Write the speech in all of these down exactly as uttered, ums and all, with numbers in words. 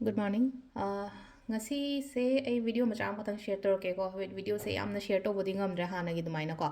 Good morning. ꯑꯥ, ꯉꯁꯤꯁꯦ ꯑꯩ video ꯃꯆꯥ ꯑꯃꯈꯛꯇꯪ ꯁꯦꯌꯔ ꯇꯧꯔꯛꯀꯦꯀꯣ꯫ ꯍꯣꯏ, ꯚꯤꯗꯤꯑꯣꯁꯦ ꯌꯥꯝꯅ ꯁꯦꯌꯔ ꯇꯧꯕꯗꯤ ꯉꯝꯗ꯭ꯔꯦ ꯍꯥꯟꯅꯒꯤ ꯑꯗꯨꯃꯥꯏꯅꯀꯣ꯫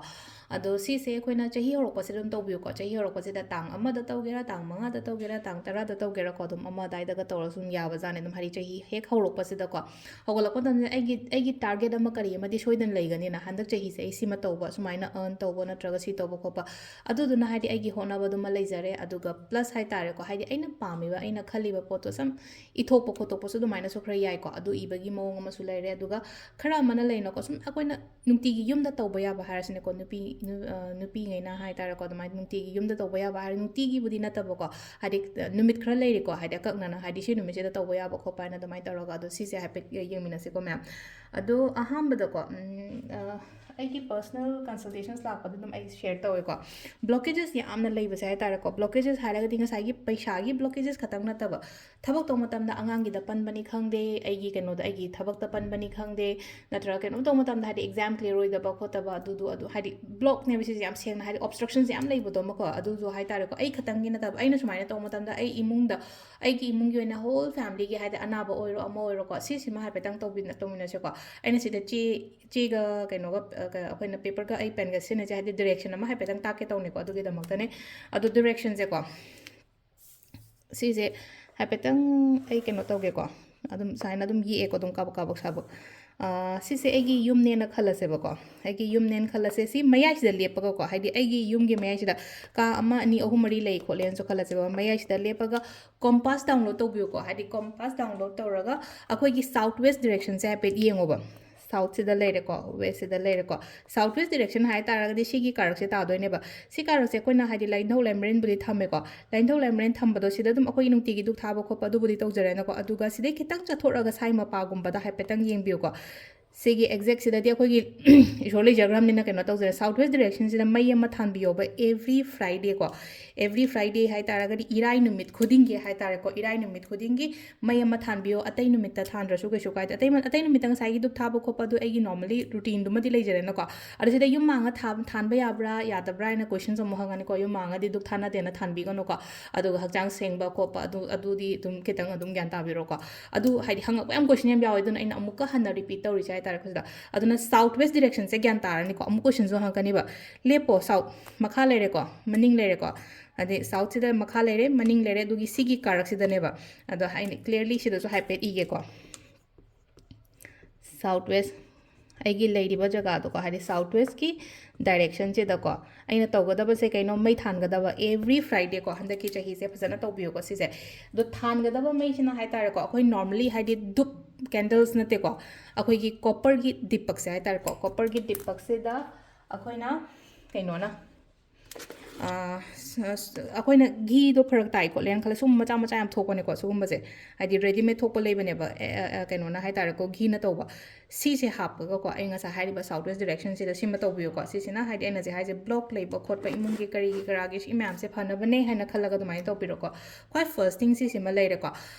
ꯑꯗꯣ ꯁꯤꯁꯦ ꯑꯩꯈꯣꯏꯅ ꯆꯍꯤ ꯍꯧꯔꯛꯄꯁꯤꯗ ꯑꯗꯨꯝ ꯇꯧꯕꯤꯌꯨꯀꯣ꯫ ꯆꯍꯤ ꯍꯧꯔꯛꯄꯁꯤꯗ ꯇꯥꯡ ꯑꯃꯗ ꯇꯧꯒꯦꯔꯥ, ꯇꯥꯡ ꯃꯉꯥꯗ ꯇꯧꯒꯦꯔꯥ, ꯇꯥꯡ ꯇꯔꯥꯗ ꯇꯧꯒꯦꯔꯥꯀꯣ, ꯑꯗꯨꯝ ꯑꯃ ꯑꯗꯥꯏꯗꯒ ꯇꯧꯔꯁꯨ ꯑꯗꯨꯝ ꯌꯥꯕꯖꯥꯠꯅꯦ꯫ ꯑꯗꯨꯝ ꯍꯥꯏꯗꯤ ꯆꯍꯤ ꯍꯦꯛ ꯍꯧꯔꯛꯄꯁꯤꯗꯀꯣ, ꯍꯧꯒꯠꯂꯛꯄ ꯃꯇꯝꯗ ꯑꯩꯒꯤ, ꯑꯩꯒꯤ ꯇꯥꯔꯒꯦꯠ ꯑꯃ ꯀꯔꯤ ꯑꯃꯗꯤ ꯁꯣꯏꯗꯅ ꯂꯩꯒꯅꯤꯅ, ꯍꯟꯗꯛ ꯆꯍꯤꯁꯦ ꯑꯩ ꯁꯤꯃ ꯇꯧꯕ, ꯁꯨꯃꯥꯏꯅ ꯑꯔꯟ ꯇꯧꯕ ꯅꯠꯇ꯭ꯔꯒ ꯁꯤ ꯇꯧꯕ ꯈꯣꯠꯄ, ꯑꯗꯨꯗꯨꯅ ꯍꯥꯏꯗꯤ ꯑꯩꯒꯤ ꯍꯣꯠꯅꯕꯗꯨꯃ ꯂꯩꯖꯔꯦ꯫ ꯑꯗꯨꯒ ꯄ꯭ꯂꯁ ꯍꯥꯏꯇꯥꯔꯦꯀꯣ, ꯍꯥꯏꯗꯤ ꯑꯩꯅ ꯄꯥꯝꯃꯤꯕ, ꯑꯩꯅ ꯈꯜꯂꯤꯕ ꯄꯣꯠꯇꯣ ꯁꯝ ꯏꯊꯣꯛꯄ ꯈꯣꯠꯇꯣꯛꯄꯁꯨ ꯑꯗꯨꯃꯥꯏꯅꯁꯨ ꯈꯔ ꯌꯥꯏꯀꯣ꯫ ꯑꯗꯨ ꯏꯕꯒꯤ ꯃꯑꯣꯡ ꯑꯃꯁꯨ ꯂꯩꯔꯦ꯫ ꯑꯗꯨꯒ ꯈꯔ ꯑꯃꯅ ꯂꯩꯅꯀꯣ, ꯁꯨꯝ ꯑꯩꯈꯣꯏꯅ ꯅꯨꯡꯇꯤꯒꯤ ꯌꯨꯝꯗ ꯇꯧꯕ ꯌꯥꯕ ꯍꯥꯏꯔꯁꯤꯅꯦꯀꯣ, ꯅꯨꯄꯤ, ꯅꯨ-, ꯑ, ꯅꯨꯄꯤꯉꯩꯅ ꯍꯥꯏꯇꯥꯔꯦꯀꯣ, ꯑꯗꯨꯃꯥꯏꯅ ꯅꯨꯡꯇꯤꯒꯤ ꯌꯨꯝꯗ ꯇꯧꯕ ꯌꯥꯕ ꯍꯥꯏꯔ, ꯅꯨꯡꯇꯤꯒꯤꯕꯨꯗꯤ ꯅꯠꯇꯕꯀꯣ, ꯍꯥꯏꯗꯤ, ꯑ, ꯅꯨꯃꯤꯠ ꯈꯔ ꯂꯩꯔꯤꯀꯣ, ꯍꯥꯏꯗꯤ ꯑꯀꯛꯅꯅ, ꯍꯥꯏꯗꯤ ꯁꯤ ꯅꯨꯃꯤꯠꯁꯤꯗ ꯇꯧꯕ ꯌꯥꯕ ꯈꯣꯠꯄ ꯍꯥꯏꯅ ꯑꯗꯨꯃꯥꯏꯅ ꯇꯧꯔꯒ꯫ ꯑꯗꯣ ꯁꯤꯁꯦ ꯍꯥꯏꯐꯦꯠ ꯌꯦꯡꯃꯤꯟꯅꯁꯤꯀꯣ ꯃꯌꯥꯝ꯫ ꯑꯗꯣ ꯑꯍꯥꯟꯕꯗꯀꯣ, ꯎꯝ, ꯑ, ꯑꯩꯒꯤ ꯄꯔꯁꯅꯦꯜ ꯀꯟꯁꯜꯇꯦꯁꯟꯁ ꯂꯥꯛꯄꯗ ꯑꯗꯨꯝ ꯑꯩ ꯁꯦꯌꯔ ꯇꯧꯋꯦꯀꯣ꯫ ꯕ꯭ꯂꯣꯀꯦꯖꯦꯁ ꯌꯥꯝꯅ ꯂꯩꯕꯁꯦ ꯍꯥꯏꯇꯥꯔꯦꯀꯣ꯫ ꯕ꯭ꯂꯣꯀꯦꯖꯦꯁ ꯍꯥꯏꯔꯒꯗꯤ ꯉꯁꯥꯏꯒꯤ ꯄꯩꯁꯥꯒꯤ ꯕ꯭ꯂꯣꯀꯦꯖꯦꯁ ꯈꯛꯇꯪ ꯅꯠꯇꯕ, ꯊꯕꯛ ꯇꯧꯕ ꯃꯇꯝꯗ ꯑꯉꯥꯡꯒꯤꯗ ꯄꯟꯕꯅꯤ ꯈꯪꯗꯦ, ꯑꯩꯒꯤ ꯀꯩꯅꯣꯗ, ꯑꯩꯒꯤ ꯊꯕꯛꯇ ꯄꯟꯕꯅꯤ ꯈꯪꯗꯦ, ꯅꯠꯇ꯭ꯔꯒ ꯀꯩꯅꯣꯝ ꯇꯧꯕ ꯃꯇꯝꯗ ꯍꯥꯏꯗꯤ ꯑꯦꯛꯖꯥꯝ ꯀ꯭ꯂꯤꯌꯔ ꯑꯣꯏꯗꯕ ꯈꯣꯠꯇꯕ, ꯑꯗꯨꯗꯨ ꯑꯗꯨ ꯍꯥꯏꯗꯤ ꯕ꯭ꯂꯣꯛꯅꯦꯕ ꯁꯤꯁꯦ ꯌꯥꯝ ꯁꯦꯡꯅ, ꯍꯥꯏꯗꯤ ꯑꯣꯕꯁꯇ꯭ꯔꯛꯁꯟꯁꯦ ꯌꯥꯝ ꯂꯩꯕꯗꯣ ꯑꯃꯀꯣ꯫ ꯑꯗꯨꯁꯨ ꯍꯥꯏꯇꯥꯔꯦꯀꯣ, ꯑꯩ ꯈꯛꯇꯪꯒꯤ ꯅꯠꯇꯕ, ꯑꯩꯅ ꯁꯨꯃꯥꯏꯅ ꯇꯧꯕ ꯃꯇꯝꯗ ꯑꯩ ꯏꯃꯨꯡꯗ, ꯑꯩꯒꯤ ꯏꯃꯨꯡꯒꯤ ꯑꯣꯏꯅ ꯍꯣꯜ ꯐꯦꯃꯤꯂꯤꯒꯤ, ꯍꯥꯏꯗꯤ ꯑꯅꯥꯕ ꯑꯣꯏꯔꯣ ꯑꯃ ꯑꯣꯏꯔꯣꯀꯣ, ꯁꯤꯁꯤꯃ ꯍꯥꯏꯐꯦꯠꯇꯪ ꯇꯧꯕꯤ-, ꯇꯧꯃꯤꯟꯅꯁꯦꯀꯣ꯫ ꯑꯩꯅ ꯁꯤꯗ ꯆꯦ, ꯆꯦꯒ ꯀꯩꯅꯣꯒ, ꯑ, ꯀ-, ꯑꯩꯈꯣꯏꯅ ꯄꯦꯄꯔꯒ ꯑꯩ ꯄꯦꯟꯒ ꯁꯤꯖꯤꯟꯅꯁꯦ, ꯍꯥꯏꯗꯤ ꯗꯤꯔꯦꯛꯁꯟ ꯑꯃ ꯍꯥꯏꯐꯦꯠꯇꯪ ꯇꯥꯛꯀꯦ ꯇꯧꯅꯤꯀꯣ, ꯑꯗꯨꯒꯤꯗꯃꯛꯇꯅꯦ꯫ ꯑꯗꯣ ꯗꯤꯔꯦꯛꯁꯟꯁꯦꯀꯣ, ꯁꯤꯁꯦ ꯍꯥꯏꯐꯦꯠꯇꯪ ꯑꯩ ꯀꯩꯅꯣ ꯇꯧꯒꯦꯀꯣ, ꯑꯗꯨꯝ ꯁꯨꯃꯥꯏꯅ ꯑꯗꯨꯝ ꯌꯦꯛꯑꯦꯀꯣ, ꯑꯗꯨꯝ ꯀꯥꯕꯛ ꯀꯥꯕꯛ ꯁꯥꯕꯛ꯫ ꯑꯥ, ꯁꯤꯁꯦ ꯑꯩꯒꯤ ꯌꯨꯝꯅꯦꯅ ꯈꯜꯂꯁꯦꯕꯀꯣ, ꯑꯩꯒꯤ ꯌꯨꯝꯅꯦꯅ ꯈꯜꯂꯁꯦ꯫ ꯁꯤ ꯃꯌꯥꯏꯁꯤꯗ ꯂꯦꯞꯄꯒꯀꯣ, ꯍꯥꯏꯗꯤ ꯑꯩꯒꯤ ꯌꯨꯝꯒꯤ ꯃꯌꯥꯏꯁꯤꯗ ꯀꯥ ꯑꯃ, ꯑꯅꯤ, ꯑꯍꯨꯝ, ꯃꯔꯤ ꯂꯩ ꯈꯣꯠꯂꯦꯅꯁꯨ ꯈꯜꯂꯁꯦꯕ꯫ ꯃꯌꯥꯏꯁꯤꯗ ꯂꯦꯞꯄꯒ ꯀꯣꯝꯄꯥꯁ ꯗꯥꯎꯟꯂꯣꯗ ꯇꯧꯕꯤꯌꯨꯀꯣ, ꯍꯥꯏꯗꯤ ꯀꯣꯝꯄꯥꯁ ꯗꯥꯎꯟꯂꯣꯗ ꯇꯧꯔꯒ ꯑꯩꯈꯣꯏꯒꯤ ꯁꯥꯎꯠ ꯋꯦꯁ ꯗꯤꯔꯦꯛꯁꯟꯁꯦ ꯍꯥꯏꯐꯦꯠ ꯌꯦꯡꯉꯣꯕ꯫ ꯁꯥꯎꯠꯁꯤꯗ ꯂꯩꯔꯦꯀꯣ, ꯋꯦꯁꯁꯤꯗ ꯂꯩꯔꯦꯀꯣ꯫ ꯁꯥꯎꯠ ꯋꯦꯁ ꯗꯤꯔꯦꯛꯁꯟ ꯍꯥꯏꯇꯥꯔꯒꯗꯤ ꯁꯤꯒꯤ ꯀꯥꯔꯛꯁꯦ ꯇꯥꯗꯣꯏꯅꯦꯕ꯫ ꯁꯤ ꯀꯥꯔꯛꯁꯦ ꯑꯩꯈꯣꯏꯅ ꯍꯥꯏꯗꯤ ꯂꯥꯏꯅꯤꯡꯊꯧ ꯂꯥꯏꯃꯔꯦꯟꯕꯨꯗꯤ ꯊꯝꯃꯦꯀꯣ꯫ ꯂꯥꯏꯅꯤꯡꯊꯧ ꯂꯥꯏꯃꯔꯦꯟ ꯊꯝꯕꯗꯣ ꯁꯤꯗ ꯑꯗꯨꯝ ꯑꯩꯈꯣꯏꯒꯤ ꯅꯨꯡꯇꯤꯒꯤ ꯙꯨꯛ ꯊꯥꯕ ꯈꯣꯠꯄ ꯑꯗꯨꯕꯨꯗꯤ ꯇꯧꯖꯔꯦꯅꯀꯣ꯫ ꯑꯗꯨꯒ ꯁꯤꯗꯩ ꯈꯤꯇꯪ ꯆꯠꯊꯣꯛꯑꯒ ꯁꯥꯏ ꯃꯄꯥꯒꯨꯝꯕꯗ ꯍꯥꯏꯐꯦꯠꯇꯪ ꯌꯦꯡꯕꯤꯌꯨꯀꯣ꯫ ꯁꯤꯒꯤ exact ꯁꯤꯗꯗꯤ ꯑꯩꯈꯣꯏꯒꯤ ꯏꯁꯣꯔ ꯂꯩꯖꯈ꯭ꯔꯕꯅꯤꯅ ꯀꯩꯅꯣ ꯇꯧꯖꯔꯦ꯫ South west direction ꯁꯤꯗ ꯃꯩ ꯑꯃ ꯊꯥꯟꯕꯤꯌꯣꯕ every Friday ꯀꯣ꯫ Every Friday ꯍꯥꯏ ꯇꯥꯔꯒꯗꯤ ꯏꯔꯥꯏ ꯅꯨꯃꯤꯠ ꯈꯨꯗꯤꯡꯒꯤ ꯍꯥꯏ ꯇꯥꯔꯦꯀꯣ, ꯏꯔꯥꯏ ꯅꯨꯃꯤꯠ ꯈꯨꯗꯤꯡꯒꯤ ꯃꯩ ꯑꯃ ꯊꯥꯟꯕꯤꯌꯣ꯫ ꯑꯇꯩ ꯅꯨꯃꯤꯠꯇ ꯊꯥꯟꯗ꯭ꯔꯁꯨ ꯀꯩꯁꯨ ꯀꯥꯏꯗꯦ꯫ ꯑꯇꯩ ꯃ-, ꯑꯇꯩ ꯅꯨꯃꯤꯠꯇ ꯉꯁꯥꯏꯒꯤ ꯙꯨꯞ ꯊꯥꯕ ꯈꯣꯠꯄ ꯑꯗꯨ ꯑꯩꯒꯤ normally routine ꯗꯨꯃꯗꯤ ꯂꯩꯖꯔꯦꯅꯀꯣ꯫ ꯑꯗꯣ ꯁꯤꯗ ꯌꯨꯝ ꯃꯥꯡꯉ ꯊꯥ-, ꯊꯥꯟꯕ ꯌꯥꯕ꯭ꯔꯥ ꯌꯥꯗꯕ꯭ꯔꯥ ꯍꯥꯏꯅ questions ꯑꯃꯨꯛ ꯍꯪꯉꯅꯤꯀꯣ꯫ ꯌꯨꯝ ꯃꯥꯡꯉꯗꯤ ꯙꯨꯞ ꯊꯥꯅꯗꯦꯅ ꯊꯥꯟꯕꯤꯒꯅꯨꯀꯣ꯫ ꯑꯗꯨꯒ ꯍꯛꯆꯥꯡ ꯁꯦꯡꯕ ꯈꯣꯠꯄ ꯑꯗꯨ, ꯑꯗꯨꯗꯤ ꯑꯗꯨꯝ ꯈꯤꯇꯪ ꯑꯗꯨꯝ ꯒ꯭ꯌꯥꯟ ꯇꯥꯕꯤꯔꯣꯀꯣ꯫ ꯑꯗꯨ ꯍꯥꯏꯗꯤ ꯍꯪꯉꯛꯄ ꯌꯥꯝ question ꯌꯥꯝ ꯌꯥꯎꯋꯦ, ꯑꯗꯨꯅ ꯑꯩꯅ ꯑꯃꯨꯛꯀ ꯍꯟꯅ repeat ꯇꯧꯔꯤꯁꯦ ꯍꯥꯏ ꯇꯥꯔꯦꯀꯣ ꯁꯤꯗ꯫ ꯑꯗꯨꯅ south west direction ꯁꯦ ꯒ꯭ꯌꯥꯟ ꯇꯥꯔꯅꯤꯀꯣ꯫ ꯑꯃꯨꯛ question ꯁꯨ ꯍꯪꯉꯛꯀꯅꯤꯕ, "ꯂꯦꯞꯄꯣ, south, ꯃꯈꯥ ꯂꯩꯔꯦꯀꯣ, ꯃꯅꯤꯡ ꯂꯩꯔꯦꯀꯣ", ꯍꯥꯏꯗꯤ south ꯁꯤꯗ ꯃꯈꯥ ꯂꯩꯔꯦ, ꯃꯅꯤꯡ ꯂꯩꯔꯦ, ꯑꯗꯨꯒꯤ ꯁꯤꯒꯤ ꯀꯥꯔꯛꯁꯤꯗꯅꯦꯕ꯫ ꯑꯗꯣ ꯑꯩꯅ clearly ꯁꯤꯗꯁꯨ ꯍꯥꯏꯐꯦꯠ ꯏꯒꯦꯀꯣ꯫ South west, ꯑꯩꯒꯤ ꯂꯩꯔꯤꯕ ꯖꯒꯥꯗꯣꯀꯣ, ꯍꯥꯏꯗꯤ south west ꯀꯤ direction ꯁꯤꯗꯀꯣ, ꯑꯩꯅ ꯇꯧꯒꯗꯕꯁꯦ ꯀꯩꯅꯣ? ꯃꯩ ꯊꯥꯟꯒꯗꯕ every Friday ꯀꯣ, ꯍꯟꯗꯛꯀꯤ ꯆꯍꯤꯁꯦ ꯐꯖꯅ ꯇꯧꯕꯤꯌꯨꯀꯣ ꯁꯤꯁꯦ꯫ ꯑꯗꯣ ꯊꯥꯟꯒꯗꯕ ꯃꯩꯁꯤꯅ ꯍꯥꯏ ꯇꯥꯔꯦꯀꯣ, ꯑꯩꯈꯣꯏ normally ꯍꯥꯏꯗꯤ ꯙꯨꯞ candles ꯅꯠꯇꯦꯀꯣ, ꯑꯩꯈꯣꯏꯒꯤ copper ꯒꯤ ꯗꯤꯄꯛꯁꯦ ꯍꯥꯏ ꯇꯥꯔꯦꯀꯣ, copper ꯒꯤ ꯗꯤꯄꯛꯁꯤꯗ ꯑꯩꯈꯣꯏꯅ ꯀꯩꯅꯣꯅ, ꯑ, ꯁ-, ꯁ-, ꯑꯩꯈꯣꯏꯅ ꯘꯤꯗꯣ ꯐꯔꯛ ꯇꯥꯏ ꯈꯣꯠꯂꯦꯅ ꯈꯜꯂꯦ, ꯁꯨꯝ ꯃꯆꯥ ꯃꯆꯥ ꯌꯥꯝ ꯊꯣꯛꯄꯅꯦꯀꯣ ꯁꯤꯒꯨꯝꯕꯁꯦ, ꯍꯥꯏꯗꯤ readymade ꯊꯣꯛꯄ ꯂꯩꯕꯅꯦꯕ, ꯑꯦ, ꯑ, ꯑ, ꯀꯩꯅꯣꯅ ꯍꯥꯏ ꯇꯥꯔꯦꯀꯣ, ꯘꯤꯅ ꯇꯧꯕ꯫ ꯁꯤꯁꯦ ꯍꯥꯞꯄꯒꯀꯣ, ꯑꯩ ꯉꯁꯥꯏ ꯍꯥꯏꯔꯤꯕ south west direction ꯁꯤꯗ ꯁꯤꯃ ꯇꯧꯕꯤꯌꯨꯀꯣ꯫ ꯁꯤꯁꯤꯅ ꯍꯥꯏꯗꯤ ꯑꯩꯅ ꯍꯧꯖꯤꯛ ꯍꯥꯏꯁꯦ block ꯂꯩꯕ ꯈꯣꯠꯄ, ꯏꯃꯨꯡꯒꯤ ꯀꯔꯤꯒꯤ ꯀꯔꯥꯒꯤ ꯁꯤ ꯃꯌꯥꯝꯁꯦ ꯐꯅꯕꯅꯦ ꯍꯥꯏꯅ ꯈꯜꯂꯒ ꯑꯗꯨꯃꯥꯏꯅ ꯇꯧꯕꯤꯔꯣꯀꯣ꯫ ꯈ꯭ꯋꯥꯏ first thing ꯁꯤꯁꯤꯃ ꯂꯩꯔꯦꯀꯣ꯫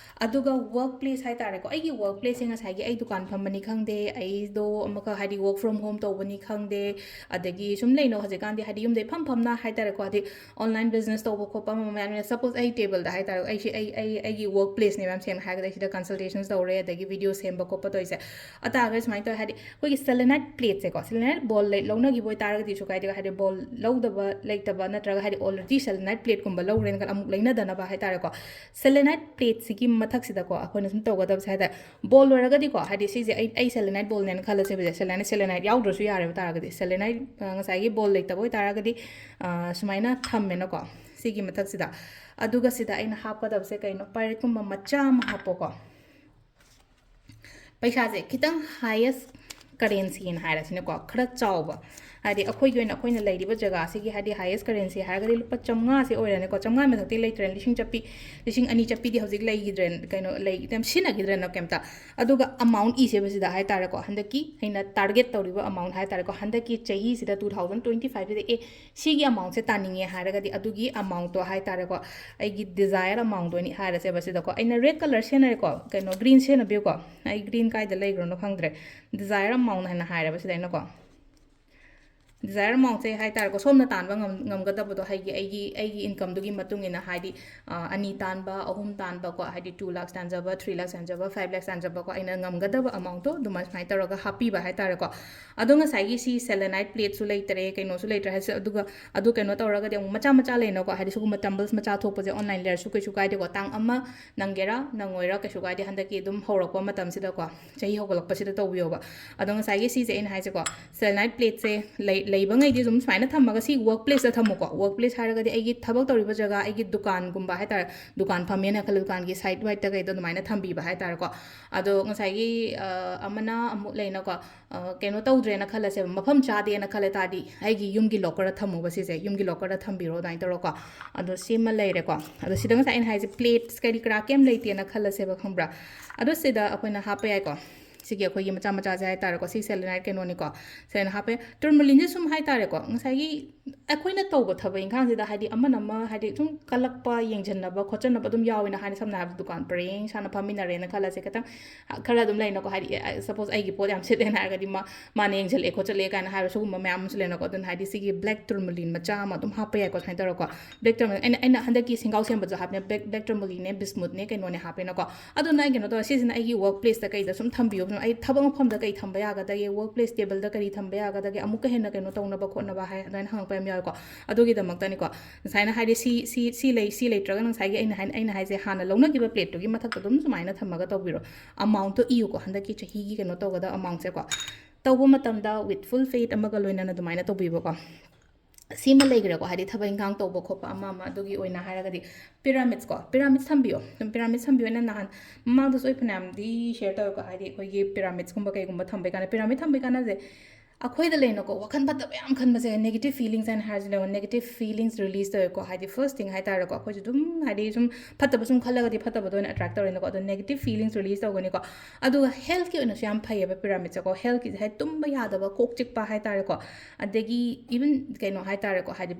ꯑꯗꯨꯒ work place ꯍꯥꯏ ꯇꯥꯔꯦꯀꯣ, ꯑꯩꯒꯤ work place ꯁꯦ ꯉꯁꯥꯏꯒꯤ ꯑꯩ ꯗꯨꯀꯥꯟ ꯐꯝꯕꯅꯤ ꯈꯪꯗꯦ, ꯑꯩꯗꯣ ꯑꯃꯈꯛ ꯍꯥꯏꯗꯤ work from home ꯇꯧꯕꯅꯤ ꯈꯪꯗꯦ, ꯑꯗꯒꯤ ꯁꯨꯝ ꯂꯩꯅꯣ ꯍꯧꯖꯤꯛꯀꯥꯟꯗꯤ ꯍꯥꯏꯗꯤ ꯌꯨꯝꯗꯩ ꯐꯝ ꯐꯝꯅ ꯍꯥꯏ ꯇꯥꯔꯦꯀꯣ, ꯍꯥꯏꯗꯤ online business ꯇꯧꯕ ꯈꯣꯠꯄ ꯑꯃ ꯃꯌꯥꯝ ꯂꯩ꯫ Suppose ꯑꯩ table ꯗ ꯍꯥꯏ ꯇꯥꯔꯦ, ꯑꯩꯁꯦ ꯑꯩ, ꯑꯩ, ꯑꯩꯒꯤ work place ꯅꯦꯕ, ꯌꯥꯝ ꯁꯦꯡꯅ ꯍꯥꯏꯔꯒꯗꯤ ꯑꯩ ꯁꯤꯗ consultations ꯇꯧꯔꯦ, ꯑꯗꯒꯤ video ꯁꯦꯝꯕ ꯈꯣꯠꯄ ꯇꯧꯔꯤꯁꯦ꯫ ꯑꯗꯨ ꯇꯥꯔꯒꯗꯤ ꯁꯨꯃꯥꯏꯅ ꯇꯧꯋꯦ, ꯍꯥꯏꯗꯤ ꯑꯩꯈꯣꯏꯒꯤ selenite plate ꯁꯦꯀꯣ, selenite bowl ꯂꯩ-, ꯂꯧꯅꯈꯤꯕ ꯑꯣꯏꯇꯥꯔꯒꯗꯤ ꯀꯩꯁꯨ ꯀꯥꯏꯗꯦ, ꯍꯥꯏꯗꯤ bowl ꯂꯧꯗꯕ ꯂꯩꯇꯕ ꯅꯠꯇ꯭ꯔꯒ ꯍꯥꯏꯗꯤ already selenite plate ꯀꯨꯝꯕ ꯂꯧꯔꯦꯅ ꯈꯜꯂ ꯑꯃꯨꯛ ꯂꯩꯅꯗꯅꯕ ꯍꯥꯏ ꯇꯥꯔꯦꯀꯣ, selenite plate ꯁꯤꯒꯤ ꯃꯊꯛꯁꯤꯗꯀꯣ ꯑꯩꯈꯣꯏꯅ ꯁꯨꯝ ꯇꯧꯒꯗꯕꯁꯦ ꯍꯥꯏ ꯇꯥꯔꯦ꯫ Bowl ꯂꯣꯏꯔꯒꯗꯤꯀꯣ, ꯍꯥꯏꯗꯤ ꯁꯤꯁꯦ ꯑꯩ, ꯑꯩ selenite bowl ꯅꯦꯅ ꯈꯜꯂꯁꯦꯕ, selenite, selenite ꯌꯥꯎꯗ꯭ꯔꯁꯨ ꯌꯥꯔꯦꯕ ꯇꯥꯔꯒꯗꯤ, selenite, ꯑ, ꯉꯁꯥꯏꯒꯤ bowl ꯂꯩꯇꯕ ꯑꯣꯏꯇꯥꯔꯒꯗꯤ, ꯑ, ꯁꯨꯃꯥꯏꯅ ꯊꯝꯃꯦꯅꯀꯣ ꯁꯤꯒꯤ ꯃꯊꯛꯁꯤꯗ꯫ ꯑꯗꯨꯒ ꯁꯤꯗ ꯑꯩꯅ ꯍꯥꯞꯀꯗꯕꯁꯦ ꯀꯩꯅꯣ? Pirate ꯀꯨꯝꯕ ꯃꯆꯥ ꯑꯃ ꯍꯥꯞꯄꯣꯀꯣ꯫ ꯄꯩꯁꯥꯁꯦ ꯈꯤꯇꯪ highest currency ꯅ ꯍꯥꯏꯔꯁꯤꯅꯦꯀꯣ, ꯈꯔ ꯆꯥꯎꯕ, ꯍꯥꯏꯗꯤ ꯑꯩꯈꯣꯏꯒꯤ ꯑꯣꯏꯅ ꯑꯩꯈꯣꯏꯅ ꯂꯩꯔꯤꯕ ꯖꯒꯥꯁꯤꯒꯤ ꯍꯥꯏꯗꯤ highest currency ꯍꯥꯏꯔꯒꯗꯤ ꯂꯨꯄꯥ ꯆꯥꯝꯃꯉꯥꯁꯦ ꯑꯣꯏꯔꯦꯅꯦꯀꯣ꯫ ꯆꯥꯝꯃꯉꯥ ꯃꯊꯛꯇꯤ ꯂꯩꯇ꯭ꯔꯦ, ꯂꯤꯁꯤꯡ ꯆꯠꯄꯤ, ꯂꯤꯁꯤꯡ ꯑꯅꯤ ꯆꯠꯄꯤꯗꯤ ꯍꯧꯖꯤꯛ ꯂꯩꯈꯤꯗ꯭ꯔꯦ, ꯀꯩꯅꯣ, ꯂꯩ-, ꯌꯥꯝ ꯁꯤꯖꯤꯟꯅꯈꯤꯗ꯭ꯔꯦꯅ ꯀꯩꯝꯇ꯫ ꯑꯗꯨꯒ amount ꯏꯁꯦꯕ ꯁꯤꯗ ꯍꯥꯏꯇꯥꯔꯦꯀꯣ, ꯍꯟꯗꯛꯀꯤ ꯑꯩꯅ target ꯇꯧꯔꯤꯕ amount ꯍꯥꯏꯇꯥꯔꯦꯀꯣ, ꯍꯟꯗꯛꯀꯤ ꯆꯍꯤꯁꯤꯗ two thousand twenty five ꯁꯤꯗ, ꯑꯦ, ꯁꯤꯒꯤ amountꯁꯦ ꯇꯥꯅꯤꯡꯉꯦ ꯍꯥꯏꯔꯒꯗꯤ ꯑꯗꯨꯒꯤ amountꯇꯣ ꯍꯥꯏꯇꯥꯔꯦꯀꯣ, ꯑꯩꯒꯤ desired amountꯇꯣ ꯑꯣꯏꯅ ꯍꯥꯏꯔꯁꯦꯕ ꯁꯤꯗꯀꯣ꯫ ꯑꯩꯅ red colour ꯁꯤꯖꯤꯟꯅꯔꯦꯀꯣ, ꯀꯩꯅꯣ, green ꯁꯤꯖꯤꯟꯅꯕꯤꯌꯨꯀꯣ꯫ ꯑꯩ green ꯀꯥꯏꯗ ꯂꯩꯈ꯭ꯔꯣꯅꯣ ꯈꯪꯗ꯭ꯔꯦ꯫ Desired amount ꯍꯥꯏꯅ ꯍꯥꯏꯔꯦꯕ ꯁꯤꯗ ꯑꯩꯅꯀꯣ꯫ Desired amountꯁꯦ ꯍꯥꯏꯇꯥꯔꯦꯀꯣ, ꯁꯣꯝꯅ ꯇꯥꯟꯕ ꯉꯝ-, ꯉꯝꯒꯗꯕꯗꯣ, ꯍꯥꯏꯗꯤ ꯑꯩꯒꯤ, ꯑꯩꯒꯤ incomeꯗꯨꯒꯤ ꯃꯇꯨꯡ ꯏꯟꯅ, ꯍꯥꯏꯗꯤ, ꯑ, ꯑꯅꯤ ꯇꯥꯟꯕ, ꯑꯍꯨꯝ ꯇꯥꯟꯕꯀꯣ, ꯍꯥꯏꯗꯤ two lakhs ꯇꯥꯟꯖꯕ, three lakhs ꯇꯥꯟꯖꯕ, five lakhs ꯇꯥꯟꯖꯕꯀꯣ, ꯑꯩꯅ ꯉꯝꯒꯗꯕ amountꯇꯣ ꯑꯗꯨꯃꯥꯏ ꯁꯨꯃꯥꯏꯅ ꯇꯧꯔꯒ ꯍꯥꯞꯄꯤꯕ ꯍꯥꯏꯇꯥꯔꯦꯀꯣ꯫ ꯑꯗꯣ ꯉꯁꯥꯏꯒꯤ ꯁꯤ selenite plateꯁꯨ ꯂꯩꯇꯔꯦ, ꯀꯩꯅꯣꯁꯨ ꯂꯩꯇ꯭ꯔꯦ ꯍꯥꯏꯁꯦ, ꯑꯗꯨꯒ ꯑꯗꯨ ꯀꯩꯅꯣ ꯇꯧꯔꯒꯗꯤ ꯑꯃꯨꯛ ꯃꯆꯥ ꯃꯆꯥ ꯂꯩꯅꯀꯣ, ꯍꯥꯏꯗꯤ ꯁꯤꯒꯨꯝꯕ tumbles ꯃꯆꯥ ꯊꯣꯛꯄꯁꯦ online ꯂꯩꯔꯁꯨ ꯀꯩꯁꯨ ꯀꯥꯏꯗꯦꯀꯣ, ꯇꯥꯡ ꯑꯃ ꯅꯪꯒꯦꯔꯥ ꯅꯪꯉꯣꯏꯔꯥ ꯀꯩꯁꯨ ꯀꯥꯏꯗꯦ, ꯍꯟꯗꯛꯀꯤ ꯑꯗꯨꯝ ꯍꯧꯔꯛꯄ ꯃꯇꯝꯁꯤꯗꯀꯣ, ꯆꯍꯤ ꯍꯧꯒꯠꯂꯛꯄꯁꯤꯗ ꯇꯧꯕꯤꯌꯣꯕ꯫ ꯑꯗꯣ ꯉꯁꯥꯏꯒꯤ ꯁꯤꯁꯦ ꯑꯩꯅ ꯍꯥꯏꯁꯦꯀꯣ, selenite plateꯁꯦ ꯂꯩ-, ꯂꯩꯕꯉꯩꯗꯤ ꯑꯗꯨꯝ ꯁꯨꯃꯥꯏꯅ ꯊꯝꯃꯒ ꯁꯤ work placeꯇ ꯊꯝꯃꯨꯀꯣ꯫ Work place ꯍꯥꯏꯔꯒꯗꯤ ꯑꯩꯒꯤ ꯊꯕꯛ ꯇꯧꯔꯤꯕ ꯖꯒꯥ, ꯑꯩꯒꯤ ꯗꯨꯀꯥꯟꯒꯨꯝꯕ ꯍꯥꯏꯇꯥꯔꯦ, ꯗꯨꯀꯥꯟ ꯐꯝꯃꯦꯅ ꯈꯜꯂꯣ, ꯗꯨꯀꯥꯟꯒꯤ side ꯋꯥꯏꯗꯇ ꯀꯩꯗ ꯑꯗꯨꯃꯥꯏꯅ ꯊꯝꯕꯤꯕ ꯍꯥꯏꯇꯥꯔꯦꯀꯣ꯫ ꯑꯗꯣ ꯉꯁꯥꯏꯒꯤ, ꯑ, ꯑꯃꯅ ꯑꯃꯨꯛ ꯂꯩꯅꯀꯣ, ꯑ, ꯀꯩꯅꯣ ꯇꯧꯗ꯭ꯔꯦꯅ ꯈꯜꯂꯁꯦꯕ, ꯃꯐꯝ ꯆꯥꯗꯦꯅ ꯈꯜꯂ ꯇꯥꯔꯗꯤ ꯑꯩꯒꯤ ꯌꯨꯝꯒꯤ lockerꯗ ꯊꯝꯃꯣꯕ ꯁꯤꯁꯦ, ꯌꯨꯝꯒꯤ lockerꯗ ꯊꯝꯕꯤꯔꯣ ꯑꯗꯨꯃꯥꯏꯅ ꯇꯧꯔꯣꯀꯣ꯫ ꯑꯗꯣ ꯁꯤꯃ ꯂꯩꯔꯦꯀꯣ꯫ ꯑꯗꯣ ꯁꯤꯗ ꯉꯁꯥꯏ ꯑꯩꯅ ꯍꯥꯏꯁꯦ plates ꯀꯔꯤ ꯀꯔꯥ ꯀꯩꯝ ꯂꯩꯇꯦꯅ ꯈꯜꯂꯁꯦꯕ, ꯈꯪꯕ꯭ꯔꯥ? ꯑꯗꯣ ꯁꯤꯗ ꯑꯩꯈꯣꯏꯅ ꯍꯥꯞꯄ ꯌꯥꯏꯀꯣ꯫ ꯁꯤꯒꯤ ꯑꯩꯈꯣꯏꯒꯤ ꯃꯆꯥ ꯃꯆꯥꯁꯦ ꯍꯥꯏꯇꯥꯔꯦꯀꯣ, ꯁꯤ selenite ꯀꯩꯅꯣꯅꯤꯀꯣ, selenite ꯍꯥꯞꯄ ꯌꯥꯏ꯫ Tourmalineꯁꯦ ꯁꯨꯝ ꯍꯥꯏꯇꯥꯔꯦꯀꯣ, ꯉꯁꯥꯏꯒꯤ ꯑꯩꯈꯣꯏꯅ ꯇꯧꯕ ꯊꯕꯛ ꯏꯪꯈꯥꯡꯁꯤꯗ ꯍꯥꯏꯗꯤ ꯑꯃꯅ ꯑꯃ ꯍꯥꯏꯗꯤ ꯁꯨꯝ ꯀꯜꯂꯛꯄ, ꯌꯦꯡꯁꯤꯟꯅꯕ ꯈꯣꯠꯆꯟꯅꯕ ꯑꯗꯨꯝ ꯌꯥꯎꯋꯦꯅ ꯍꯥꯏꯅ, ꯁꯝꯅ ꯍꯥꯏꯔꯕꯗ ꯗꯨꯀꯥꯟ ꯄꯔꯦꯡ ꯁꯥꯅ ꯐꯝꯃꯤꯟꯅꯔꯦꯅ ꯈꯜꯂꯁꯦ, ꯈꯤꯇꯪ ꯈꯔ ꯑꯗꯨꯝ ꯂꯩꯅꯀꯣ, ꯍꯥꯏꯗꯤ, ꯑꯦ, suppose ꯑꯩꯒꯤ ꯄꯣꯠ ꯌꯥꯝ ꯁꯤꯠꯂꯦꯅ ꯍꯥꯏꯔꯒꯗꯤ ꯃꯥ, ꯃꯥꯅ ꯌꯦꯡꯁꯤꯜꯂꯛꯑꯦ ꯈꯣꯠꯆꯜꯂꯦ ꯀꯥꯏꯅ ꯍꯥꯏꯕ ꯁꯤꯒꯨꯝꯕ ꯃꯌꯥꯝ ꯑꯃꯁꯨ ꯂꯩꯅꯀꯣ꯫ ꯑꯗꯨꯅ ꯍꯥꯏꯗꯤ ꯁꯤꯒꯤ black tourmaline ꯃꯆꯥ ꯑꯃ ꯑꯗꯨꯝ ꯍꯥꯞꯄ ꯌꯥꯏꯀꯣ, ꯁꯨꯃꯥꯏꯅ ꯇꯧꯔꯒꯀꯣ꯫ Black tourmaline, ꯑꯩꯅ, ꯑꯩꯅ ꯍꯟꯗꯛꯀꯤ ꯁꯦꯡꯒꯥꯎ ꯁꯦꯝꯕꯗꯁꯨ ꯍꯥꯞꯄꯅꯦ, black, black tourmalineꯅꯦ, bismuthꯅꯦ, ꯀꯩꯅꯣꯅꯦ ꯍꯥꯞꯄꯦꯅꯀꯣ꯫ ꯑꯗꯨꯅ ꯑꯩ ꯀꯩꯅꯣ ꯇꯧꯔꯦ, ꯁꯤꯁꯤꯅ ꯑꯩꯒꯤ work placeꯇ ꯀꯩꯗ ꯁꯨꯝ ꯊꯝꯕꯤꯌꯣ꯫ ꯑꯩ ꯊꯕꯛ ꯃꯐꯝꯗ ꯀꯩ ꯊꯝꯕ ꯌꯥꯒꯗꯒꯦ, work place tableꯗ ꯀꯔꯤ ꯊꯝꯕ ꯌꯥꯒꯗꯒꯦ, ꯑꯃꯨꯛꯀ ꯍꯦꯟꯅ ꯀꯩꯅꯣ ꯇꯧꯅꯕ ꯈꯣꯠꯅꯕ ꯍꯥꯏ, ꯑꯗꯨꯃꯥꯏꯅ ꯍꯪꯉꯛꯄ ꯌꯥꯝ ꯌꯥꯎꯋꯦꯀꯣ꯫ ꯑꯗꯨꯒꯤꯗꯃꯛꯇꯅꯤꯀꯣ꯫ ꯉꯁꯥꯏꯅ ꯍꯥꯏꯗꯤ ꯁꯤ, ꯁꯤ, ꯁꯤ ꯂꯩ, ꯁꯤ ꯂꯩꯇ꯭ꯔꯒꯅ ꯉꯁꯥꯏꯒꯤ ꯑꯩꯅ ꯍꯥꯏ-, ꯑꯩꯅ ꯍꯥꯏꯁꯦ ꯍꯥꯟꯅ ꯂꯧꯅꯈꯤꯕ plateꯇꯨꯒꯤ ꯃꯊꯛꯇ ꯑꯗꯨꯝ ꯁꯨꯃꯥꯏꯅ ꯊꯝꯃꯒ ꯇꯧꯕꯤꯔꯣ꯫ Amountꯇꯣ ꯏꯌꯨꯀꯣ, ꯍꯟꯗꯛꯀꯤ ꯆꯍꯤꯒꯤ ꯀꯩꯅꯣ ꯇꯧꯒꯗꯕ amountꯁꯦꯀꯣ꯫ ꯇꯧꯕ ꯃꯇꯝꯗ with full faith ꯑꯃꯒ ꯂꯣꯏꯅꯅ ꯑꯗꯨꯃꯥꯏꯅ ꯇꯧꯕꯤꯕꯀꯣ꯫ ꯁꯤꯃ ꯂꯩꯈ꯭ꯔꯦꯀꯣ, ꯍꯥꯏꯗꯤ ꯊꯕꯛ ꯏꯪꯈꯥꯡ ꯇꯧꯕ ꯈꯣꯠꯄ ꯑꯃ ꯑꯃ ꯑꯗꯨꯒꯤ ꯑꯣꯏꯅ ꯍꯥꯏꯔꯒꯗꯤ pyramidsꯀꯣ, pyramids ꯊꯝꯕꯤꯌꯣ꯫ ꯑꯗꯨꯝ pyramids ꯊꯝꯕꯤꯌꯣ꯫ ꯑꯩꯅ ꯅꯍꯥꯟ ꯃꯃꯥꯡꯗꯁꯨ ꯑꯩ ꯐꯅꯌꯥꯝꯗꯤ share ꯇꯧꯋꯦꯀꯣ, ꯍꯥꯏꯗꯤ ꯑꯩꯈꯣꯏꯒꯤ pyramidsꯀꯨꯝꯕ ꯀꯩꯒꯨꯝꯕ ꯊꯝꯕꯩ ꯀꯥꯟꯗ, pyramid ꯊꯝꯕꯩ ꯀꯥꯟꯅꯁꯦ ꯑꯩꯈꯣꯏꯗ ꯂꯩꯅꯀꯣ, ꯋꯥꯈꯜ ꯐꯠꯇꯕ ꯌꯥꯝ ꯈꯟꯕꯁꯦ, negative feelings ꯍꯥꯏꯅ ꯍꯥꯏꯔꯁꯤꯅꯦ, negative feelings release ꯇꯧꯋꯦꯀꯣ꯫ ꯍꯥꯏꯗꯤ first thing ꯍꯥꯏꯇꯥꯔꯦꯀꯣ, ꯑꯩꯈꯣꯏꯁꯨ ꯑꯗꯨꯝ ꯍꯥꯏꯗꯤ ꯁꯨꯝ ꯐꯠꯇꯕ ꯁꯨꯝ ꯈꯜꯂꯒꯗꯤ ꯐꯠꯇꯕꯗ ꯑꯣꯏꯅ attract ꯇꯧꯔꯦꯅꯀꯣ꯫ ꯑꯗꯣ negative feelings release ꯇꯧꯒꯅꯤꯀꯣ꯫ ꯑꯗꯨꯒ healthꯀꯤ ꯑꯣꯏꯅꯁꯨ ꯌꯥꯝ ꯐꯩꯌꯦꯕ pyramidꯁꯦꯀꯣ꯫ Healthꯀꯤꯁꯦ ꯍꯥꯏꯗꯤ ꯇꯨꯝꯕ ꯌꯥꯗꯕ, ꯀꯣꯛ ꯆꯤꯛꯄ ꯍꯥꯏꯇꯥꯔꯦꯀꯣ, ꯑꯗꯒꯤ even ꯀꯩꯅꯣ ꯍꯥꯏꯇꯥꯔꯦꯀꯣ, ꯍꯥꯏꯗꯤ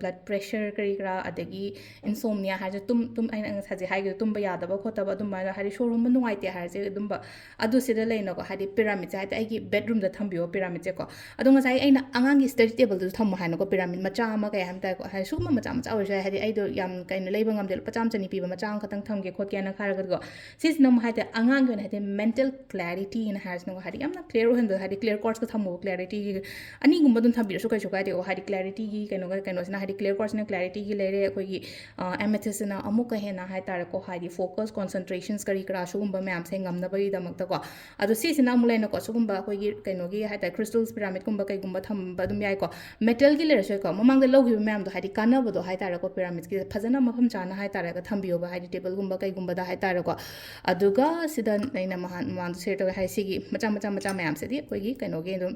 blood pressure ꯀꯔꯤ ꯀꯔꯥ, ꯑꯗꯒꯤ insomnia ꯍꯥꯏꯁꯦ ꯇꯨꯝ ꯇꯨꯝ ꯑꯩꯅ ꯉꯁꯥꯏ ꯍꯥꯏꯈꯤꯕ ꯇꯨꯝꯕ ꯌꯥꯗꯕ ꯈꯣꯠꯇꯕ ꯑꯗꯨꯃꯥꯏꯅ, ꯍꯥꯏꯗꯤ ꯁꯣꯔ ꯍꯣꯟꯕ ꯅꯨꯡꯉꯥꯏꯇꯦ ꯍꯥꯏꯔꯁꯦ, ꯑꯗꯨꯝꯕ ꯑꯗꯨ ꯁꯤꯗ ꯂꯩꯅꯀꯣ, ꯍꯥꯏꯗꯤ pyramidꯁꯦ ꯍꯥꯏꯗꯤ ꯑꯩꯒꯤ bedroomꯗ ꯊꯝꯕꯤꯌꯣ pyramidꯁꯦꯀꯣ꯫ ꯑꯗꯣ ꯉꯁꯥꯏ ꯑꯩꯅ ꯑꯉꯥꯡꯒꯤ study tableꯗꯁꯨ ꯊꯝꯃꯣ ꯍꯥꯏꯅꯀꯣ, pyramid ꯃꯆꯥ ꯑꯃ ꯀꯩ ꯍꯥꯏ ꯇꯥꯔꯦꯀꯣ, ꯍꯥꯏꯗꯤ ꯁꯤꯒꯨꯝꯕ ꯃꯆꯥ ꯃꯆꯥ ꯑꯣꯏꯔꯁꯨ ꯌꯥꯏ, ꯍꯥꯏꯗꯤ ꯑꯩꯗꯣ ꯌꯥꯝ ꯀꯩꯅꯣ ꯂꯩꯕ ꯉꯝꯗꯦ, ꯂꯨꯄꯥ ꯆꯥꯝꯃ ꯆꯅꯤ ꯄꯤꯕ ꯃꯆꯥ ꯑꯃꯈꯛꯇꯪ ꯊꯝꯒꯦ ꯈꯣꯠꯀꯦꯅ ꯍꯥꯏꯔꯒꯗꯤꯀꯣ, ꯁꯤꯁꯤꯅ ꯑꯃꯨꯛ ꯍꯥꯏꯗꯤ ꯑꯉꯥꯡꯒꯤ ꯑꯣꯏꯅ ꯍꯥꯏꯗꯤ mental clarityꯅ ꯍꯥꯏꯔꯁꯤꯅꯀꯣ, ꯍꯥꯏꯗꯤ ꯌꯥꯝꯅ clear ꯑꯣꯏꯍꯟꯕꯗꯣ, ꯍꯥꯏꯗꯤ clear quartzꯀ ꯊꯝꯃꯣ, clarityꯒꯤ ꯑꯅꯤꯒꯨꯝꯕ ꯑꯗꯨꯝ ꯊꯝꯕꯤꯔꯁꯨ ꯀꯩꯁꯨ ꯀꯥꯏꯗꯦꯀꯣ꯫ ꯍꯥꯏꯗꯤ clarityꯒꯤ ꯀꯩꯅꯣꯒ ꯀꯩꯅꯣꯁꯤꯅ, ꯍꯥꯏꯗꯤ clear quartzꯁꯤꯅ clarityꯒꯤ ꯂꯩꯔꯦ, ꯑꯩꯈꯣꯏꯒꯤ amethystꯁꯤꯅ ꯑꯃꯨꯛꯀ ꯍꯦꯟꯅ ꯍꯥꯏꯇꯥꯔꯦꯀꯣ, ꯍꯥꯏꯗꯤ focus, concentrations ꯀꯔꯤ ꯀꯔꯥ ꯁꯤꯒꯨꯝꯕ ꯃꯌꯥꯝꯁꯦ ꯉꯝꯅꯕꯒꯤꯗꯃꯛꯇꯀꯣ꯫ ꯑꯗꯣ ꯁꯤꯁꯤꯅ ꯑꯃꯨꯛ ꯂꯩꯅꯀꯣ, ꯁꯤꯒꯨꯝꯕ ꯑꯩꯈꯣꯏꯒꯤ ꯀꯩꯅꯣꯒꯤ ꯍꯥꯏꯇꯥꯔꯦ, crystals pyramidꯀꯨꯝꯕ ꯀꯩꯒꯨꯝꯕ ꯊꯝꯕ ꯑꯗꯨꯝ ꯌꯥꯏꯀꯣ꯫ Metalꯒꯤ ꯂꯩꯔꯁꯨ ꯌꯥꯏꯀꯣ, ꯃꯃꯥꯡꯗ ꯂꯧꯈꯤꯕ ꯃꯌꯥꯝꯗꯣ ꯍꯥꯏꯗꯤ ꯀꯥꯟꯅꯕꯗꯣ ꯍꯥꯏꯇꯥꯔꯦꯀꯣ, pyramidꯀꯤ ꯐꯖꯅ ꯃꯐꯝ ꯆꯥꯅ ꯍꯥꯏꯇꯥꯔꯦꯀꯣ ꯊꯝꯕꯤꯌꯣꯕ, ꯍꯥꯏꯗꯤ tableꯒꯨꯝꯕ ꯀꯩꯒꯨꯝꯕꯗ ꯍꯥꯏꯇꯥꯔꯦꯀꯣ꯫ ꯑꯗꯨꯒ ꯁꯤꯗ ꯑꯩꯅ ꯃꯍꯥꯟ ꯃꯃꯥꯡꯗ share ꯇꯧꯋꯦ ꯍꯥꯏ, ꯁꯤꯒꯤ ꯃꯆꯥ ꯃꯆꯥ ꯃꯆꯥ ꯃꯌꯥꯝꯁꯤꯗꯤ ꯑꯩꯈꯣꯏꯒꯤ ꯀꯩꯅꯣꯒꯤ ꯑꯗꯨꯝ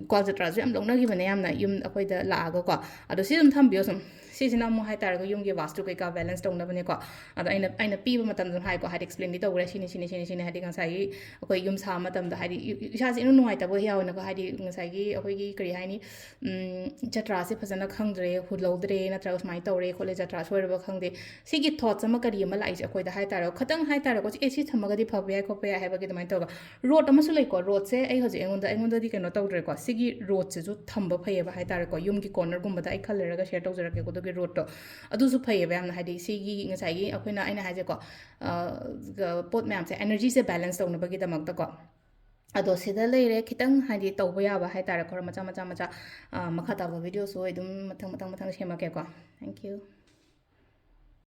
ꯀ꯭ꯋꯥꯜ ꯖꯇ꯭ꯔꯥꯁꯨ ꯌꯥꯝ ꯂꯧꯅꯈꯤꯕꯅꯦ ꯌꯥꯝꯅ, ꯌꯨꯝ ꯑꯩꯈꯣꯏꯗ ꯂꯥꯛꯑꯒꯀꯣ꯫ ꯑꯗꯣ ꯁꯤ ꯑꯗꯨꯝ ꯊꯝꯕꯤꯌꯣ ꯁꯨꯝ꯫ ꯁꯤꯁꯤꯅ ꯑꯃꯨꯛ ꯍꯥꯏꯇꯥꯔꯒ ꯌꯨꯝꯒꯤ ꯋꯥꯁꯇꯨ ꯀꯩꯀꯥ balance ꯇꯧꯅꯕꯅꯦꯀꯣ꯫ ꯑꯗꯣ ꯑꯩꯅ ꯑꯩꯅ ꯄꯤꯕ ꯃꯇꯝꯗ ꯑꯗꯨꯝ ꯍꯥꯏꯀꯣ, ꯍꯥꯏꯗꯤ explainꯗꯤ ꯇꯧꯈ꯭ꯔꯦ, ꯁꯤꯅꯤ ꯁꯤꯅꯤ ꯁꯤꯅꯤ ꯁꯤꯅꯤ, ꯍꯥꯏꯗꯤ ꯉꯁꯥꯏꯒꯤ ꯑꯩꯈꯣꯏ ꯌꯨꯝ ꯁꯥꯕ ꯃꯇꯝꯗ ꯍꯥꯏꯗꯤ ꯏ- ꯏꯁꯥꯁꯦ ꯏꯅꯨꯡ ꯅꯨꯡꯉꯥꯏꯇꯕ ꯌꯥꯎꯋꯦꯅꯀꯣ, ꯍꯥꯏꯗꯤ ꯉꯁꯥꯏꯒꯤ ꯑꯩꯈꯣꯏꯒꯤ ꯀꯔꯤ ꯍꯥꯏꯅꯤ, ꯎꯝ, ꯖꯇ꯭ꯔꯥꯁꯦ ꯐꯖꯅ ꯈꯪꯗ꯭ꯔꯦ, ꯍꯨꯜꯍꯧꯗ꯭ꯔꯦ, ꯅꯠꯇ꯭ꯔꯒ ꯁꯨꯃꯥꯏꯅ ꯇꯧꯔꯦ ꯈꯣꯠꯂꯦ, ꯖꯇ꯭ꯔꯥ ꯁꯣꯏꯔꯕ ꯈꯪꯗꯦ, ꯁꯤꯒꯤ thoughts ꯑꯃ ꯀꯔꯤ ꯑꯃ ꯂꯥꯛꯏꯁꯦ ꯑꯩꯈꯣꯏꯗ ꯍꯥꯏꯇꯥꯔꯦꯀꯣ, ꯈꯤꯇꯪ ꯍꯥꯏꯇꯥꯔꯦꯀꯣ, ꯑꯦ ꯁꯤ ꯊꯝꯃꯒꯗꯤ ꯐꯕ ꯌꯥꯏ ꯈꯣꯠꯄ ꯌꯥꯏ ꯍꯥꯏꯕꯒꯤ ꯑꯗꯨꯃꯥꯏꯅ ꯇꯧꯔꯒ꯫ Rod ꯑꯃꯁꯨ ꯂꯩꯀꯣ, rodꯁꯦ ꯑꯩ ꯍꯧꯖꯤꯛ ꯑꯩꯉꯣꯟꯗ ꯑꯩꯉꯣꯟꯗꯗꯤ ꯀꯩꯅꯣ ꯇꯧꯗ꯭ꯔꯦꯀꯣ, ꯁꯤꯒꯤ rodꯁꯤꯁꯨ ꯊꯝꯕ ꯐꯩꯌꯦꯕ ꯍꯥꯏꯇꯥꯔꯦꯀꯣ꯫ ꯌꯨꯝꯒꯤ cornerꯒꯨꯝꯕꯗ ꯑꯩ ꯈꯔ ꯂꯩꯔꯒ share ꯇꯧꯖꯔꯛꯀꯦꯀꯣ, ꯑꯗꯨꯒꯤ rodꯇꯣ꯫ ꯑꯗꯨꯁꯨ ꯐꯩꯌꯦꯕ ꯌꯥꯝꯅ, ꯍꯥꯏꯗꯤ ꯁꯤꯒꯤ ꯉꯁꯥꯏꯒꯤ ꯑꯩꯈꯣꯏꯅ ꯑꯩꯅ ꯍꯥꯏꯁꯦꯀꯣ, ꯑ, ꯄꯣꯠ ꯃꯌꯥꯝꯁꯦ energyꯁꯦ balance ꯇꯧꯅꯕꯒꯤꯗꯃꯛꯇꯀꯣ꯫ ꯑꯗꯣ ꯁꯤꯗ ꯂꯩꯔꯦ, ꯈꯤꯇꯪ ꯍꯥꯏꯗꯤ ꯇꯧꯕ ꯌꯥꯕ ꯍꯥꯏꯇꯥꯔꯦ, ꯈꯔ ꯃꯆꯥ ꯃꯆꯥ ꯃꯆꯥ꯫ ꯑ, ꯃꯈꯥ ꯇꯥꯕ videoꯁꯨ ꯑꯩ ꯑꯗꯨꯝ ꯃꯊꯪ ꯃꯊꯪ ꯃꯊꯪ ꯁꯦꯝꯃꯛꯀꯦꯀꯣ꯫ Thank you꯫